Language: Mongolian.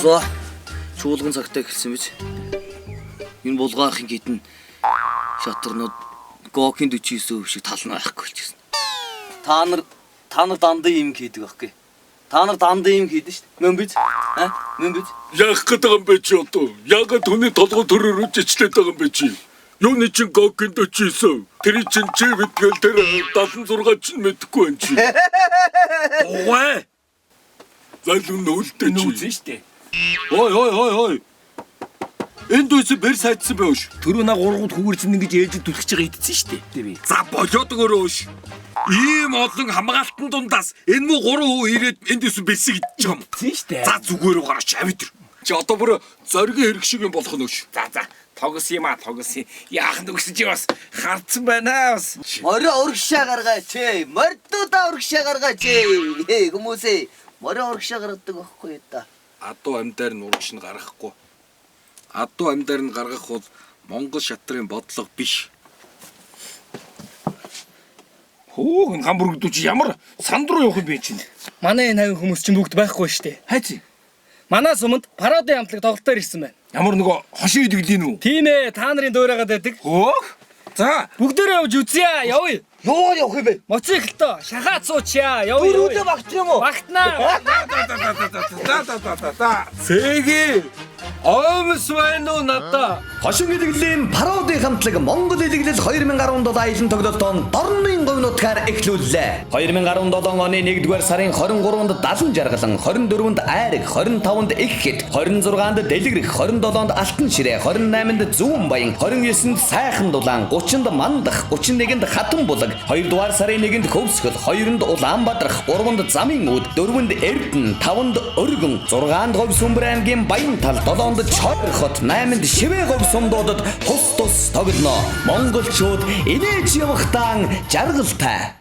За. Чуулган цагтаа эхэлсэн биз? Энэ булгаахын гидэн шатарнууд Гокийн 49% шиг тал нь байхгүй болчихсон. Та нар дандаа юм хийдэг байхгүй. Та нар дандаа юм хийдэж шүү дээ. Мөн биз? Аа? Мөн биз? Яах гээд байгаа юм бэ чи одоо? Яагаад хүний толгой төрөөрөө жичлээд байгаа юм бэ чи? Юуны чин Гокийн 49? Тэр чин чи мэдгээл тэр 76 чин мэдэхгүй байх чи. Угай. Залуу нөлтөө чи. Нүүзэн штэ. Ой ой ой ой. Энд дүйсэн бэр сайдсан байвш. Түрүү на гургууд хүүгэрсэн ингэж ээлжид түлхэж байгаа идсэн штэ. Тэ би. За болоод өгөөрэй ш. Ийм олон хамгаалтан дундаас энэ муу гурван хүү ирээд энд дүйсэн бэлсийг идчих юм. Идсэн штэ. За зүгээр үү гараач авид. Чи одоо бүр зоригийн хэрэг шиг юм болох нь ш. За за. Тогс юм а тогс юм. Яах нь үгсэн чи бас хардсан байна бас. Морио урагшаа гаргаач ээ. Мордуудаа урагшаа гаргаач ээ. Хээ хүмүүсээ морио урагшаа гаргадаг байхгүй да. Адуу амьдаар нь урагш нь гаргахгүй. Адуу амьдаар нь гаргах бол Монгол шатрын бодлого биш. Хөөх энэ гамбургдүү чи ямар санд руу явах юм бэ чинь? Манай энэ хавийн хүмүүс чинь бүгд байхгүй шүү дээ. Хайци. Манай суманд пародын хамтлаг тоглолтоор ирсэн байна. Ямар нөгөө хошин идэглэн үү? Тийм ээ, та нарын дуурайгаад байдаг. Хөөх. За. Бүгдээрээ явж үзье, явъя. Юу явах юм бэ? Моциклтоо шахаад суучъя, явъя. Дөрүүдээ багтах юм уу? Багтнаа. За за за за за. Сэги. Омс байна уу надаа? Хошин илэглэлийн пароди хамтлаг Монгол илэглэл 2017 аялан тоглолтоон дорнын говь нутгаар эхлүүллээ. 2017 оны 1-р сарын 23-нд Далан жаргалан, 24-нд Айраг, 25-нд Иххэд, 26-нд Дэлгэрэх, 27-нд Алтан ширээ, 28-нд Зүүн баян, 29-нд Сайхан дулаан, 30-нд Мандах, 31-нд Хатан булаг, 2-р сарын 1-нд Хөвсгөл, 2-нд Улаанбаатарх, 3-нд Замын үүд, 4-нд Эрдэнэ, 5-нд Өргөн, 6-нд Говь Сүмбэр аймгийн Баянтал, 7-нд Чойр хот, 8-нд Шивээ говь сумдуудад тус тус тоглоно. Монголчууд инээж явахтаа жаргалтай.